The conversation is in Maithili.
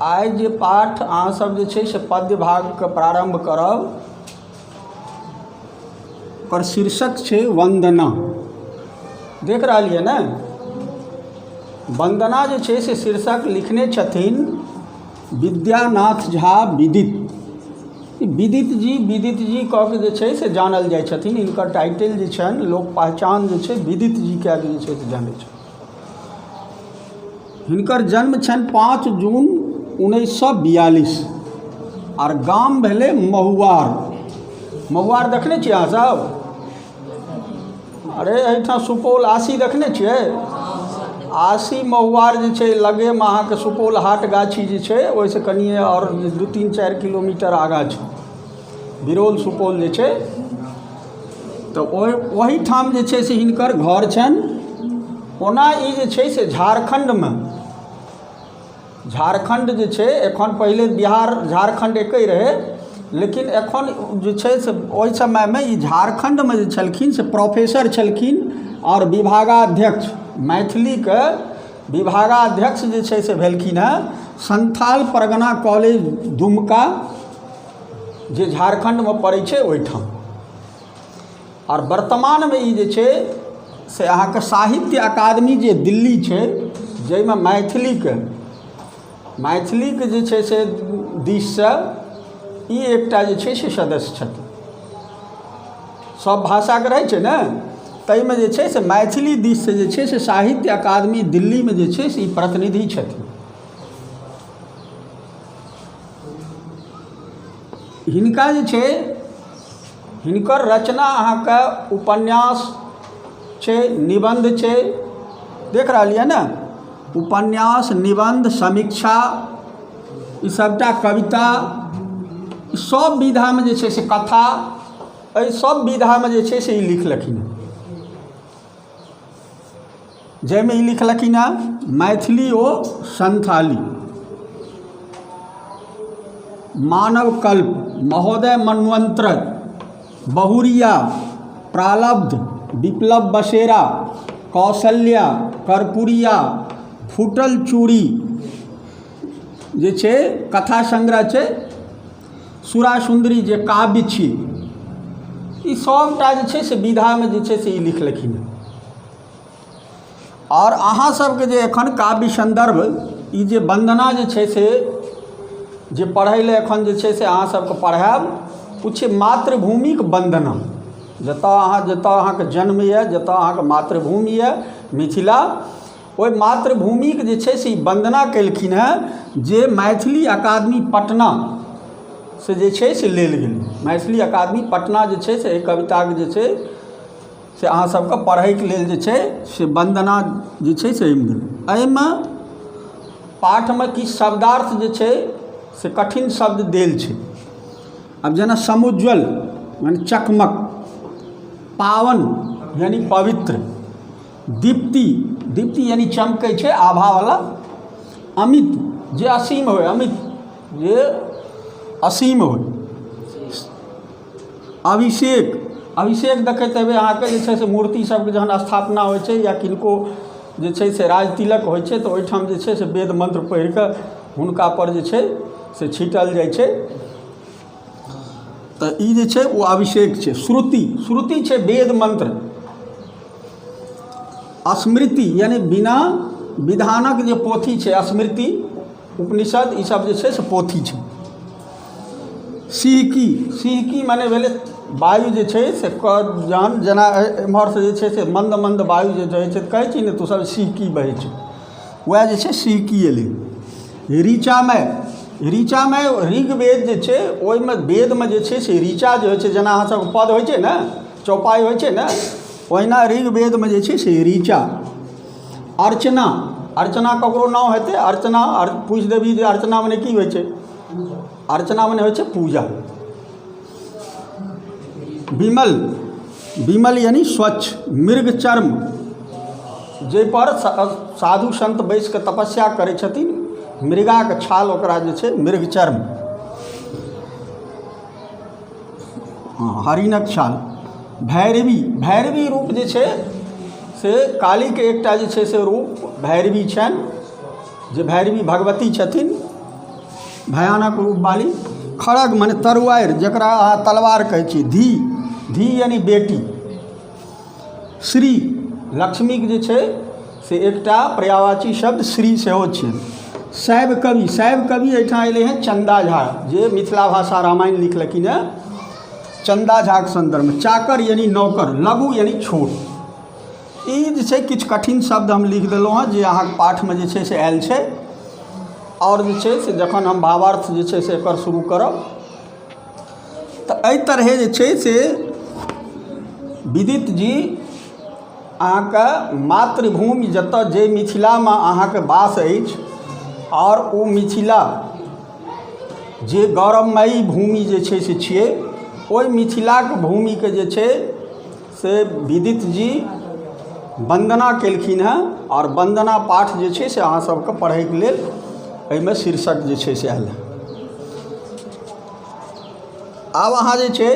आइ जे पाठ अहाँसभ जे छै से पद्य भागके प्रारम्भ करब, ओकर शीर्षक छै वन्दना। देख रहलियै ने? वन्दना जे छै से शीर्षक लिखने छथिन विद्यानाथ झा विदित। विदित जी, विदित जी कऽ के जे छै से जानल जाइ छथिन। हिनकर टाइटल जे छनि, लोक पहचान जे छै विदित जी कए कऽ जे छै से जानै छै। हिनकर जन्म छनि 5 जून 1942 आर गाम भेलै महुआर। महुआर देखने छियै अहाँसभ? अरे, एहिठाम सुपौल आसी देखने छियै? आसी महुआर जे छै लगेमे अहाँके, सुपौल हाट गाछी जे छै, ओहिसँ कनिए आओर 2, 3, 4 किलोमीटर आगाँ छै। बिरौल सुपौल जे छै, तऽ ओहिठाम जे छै से हिनकर घर छनि। ओना ई जे छै से झारखण्डमे, झारखण्ड जे छै एखन, पहिले बिहार झारखण्ड एके रहै, लेकिन एखन जे छै से ओहि समयमे ई झारखण्डमे जे छलखिन से प्रोफेसर छलखिन आओर विभागाध्यक्ष, मैथिलीके विभागाध्यक्ष जे छै से भेलखिन हेँ संथाल परगना कॉलेज दुमका, जे झारखण्डमे पड़ै छै ओहिठाम। आओर वर्तमानमे ई जे छै से अहाँके साहित्य अकादमी जे दिल्ली छै, जाहिमे मैथिलीके मैथिलीके जे छै से दिससँ ई एकटा जे छै से सदस्य छथिन। सभ भाषाके रहै छै ने, ताहिमे जे छै से मैथिली दिससँ जे छै से साहित्य अकादमी दिल्लीमे जे छै से ई प्रतिनिधि छथिन। हिनका जे छै, हिनकर रचना अहाँके उपन्यास छै, निबन्ध छै। देख रहलियै ने? उपन्यास, निबन्ध, समीक्षा, ई सभटा, कविता, ई सभ विधामे जे छै से, कथा, एहि सभ विधामे जे छै से ई लिखलखिन हँ। जाहिमे ई लिखलखिन हँ मैथिली ओ संथाली, मानव कल्प, महोदय मन्वन्तर, बहुरिया, प्रालब्ध, विप्लव बसेरा, कौशल्या, कर्पुरिया, फूटल चूड़ी जे छै कथा संग्रह छै, सुरा सुन्दरी जे काव्य छी, ई सभटा जे छै से विधामे जे छै से ई लिखलखिन हँ। आओर अहाँ सबके जे एखन काव्य सन्दर्भ ई जे वन्दना जे छै से जे पढ़ै लए एखन जे छै से अहाँ सबके पढ़ायब, ओ छै मातृभूमिक वन्दना। जतऽ अहाँके जन्म यऽ, जतऽ अहाँके मातृभूमि यऽ मिथिला, ओहि मातृभूमिक जे छै से ई वन्दना केलखिन हेँ, जे मैथिली अकादमी पटना से जे छै से लेल गेल। मैथिली अकादमी पटना जे छै से एहि कविताके जे छै से अहाँ सबके पढ़ैके लेल जे छै से वन्दना जे छै से एहिमे देलहुँ। एहिमे पाठमे किछु शब्दार्थ जे छै से कठिन शब्द देल छै। आब जेना समुज्ज्वल माने चकमक, पावन यानि पवित्र, दीप्ति, दीप्ति यानि चमकै छै आभावला, अमित जे असीम होइ, अमित जे असीम होइ, अभिषेक। अभिषेक देखैत हेबै अहाँके जे छै से मूर्ति सबके जहन स्थापना होइ छै या किनको जे छै से राज तिलक होइ छै, तऽ ओहिठाम जे छै से वेद मन्त्र पढ़िकऽ हुनकापर जे छै से छीटल जाइ छै। तऽ ई जे छै ओ अभिषेक छै। श्रुति, श्रुति छै वेद मन्त्र। स्मृति यानि बिना विधानक जे पोथी छै, स्मृति, उपनिषद, ईसब जे छै से पोथी छै। सिहकी, सिहकी मने भेलै वायु जे छै से जहन जेना एम्हरसँ जे छै से मन्द मन्द वायु जे रहै छै, तऽ कहै छी ने तू सब सिहकी बहै छै, वएह जे छै सिहकी एलै। ऋचामे, ऋचामे ऋग्वेद जे छै, ओहिमे वेदमे जे छै से ऋचा जे होइ छै, जेना अहाँ सबके पद होइ छै ने, चौपाइ होइ छै ने, ओहिना ऋग्वेदमे जे छै से ऋचा। अर्चना, अर्चना ककरो नाम हेतै अर्चना, पूछि देबही जे अर्चना मने की होइ छै? अर्चना मने होइ छै पूजा। विमल, विमल यानि स्वच्छ। मृग चर्म, जाहिपर साधु सन्त बैसि कऽ तपस्या करै छथिन, मृगाके छाल, ओकरा जे छै मृग चर्म। हँ, हरिणक छाल। भैरवी, भैरवी रूप जे छै से कालीके एकटा जे छै से रूप भैरवी छनि, जे भैरवी भगवती छथिन। भयानक रूप वाली। खड़ग माने तरुआरि, जकरा अहाँ तलवार कहै छी। धी, धी यानी बेटी। श्री, लक्ष्मीके जे छै से एकटा पर्यायवाची शब्द श्री सेहो छै। शैव कवि, शैव कवि एहिठाम एलै हँ चन्दा झा, जे मिथिला भाषा रामायण लिखलखिन हँ, चन्दा झाके सन्दर्भमे। चाकर यानी नौकर, लघु यानी छोट। ई जे छै किछु कठिन शब्द हम लिख देलहुँ हँ जे अहाँके पाठमे जे छै से आयल छै। आओर जे छै से जखन हम भावार्थ जे छै से एकर शुरू करब तऽ एहि तरहे जे छै से विदित जी अहाँके मातृभूमि जतऽ जे मिथिलामे अहाँके वास अछि आओर ओ मिथिला जे गौरवमयी भूमि जे छै से छियै, ओहि मिथिलाके भूमिके जे छै से विदित जी वन्दना केलखिन हेँ। आओर वन्दना पाठ जे छै से अहाँ सबके पढ़ैके लेल एहिमे शीर्षक जे छै से आयल हँ। आब अहाँ जे छै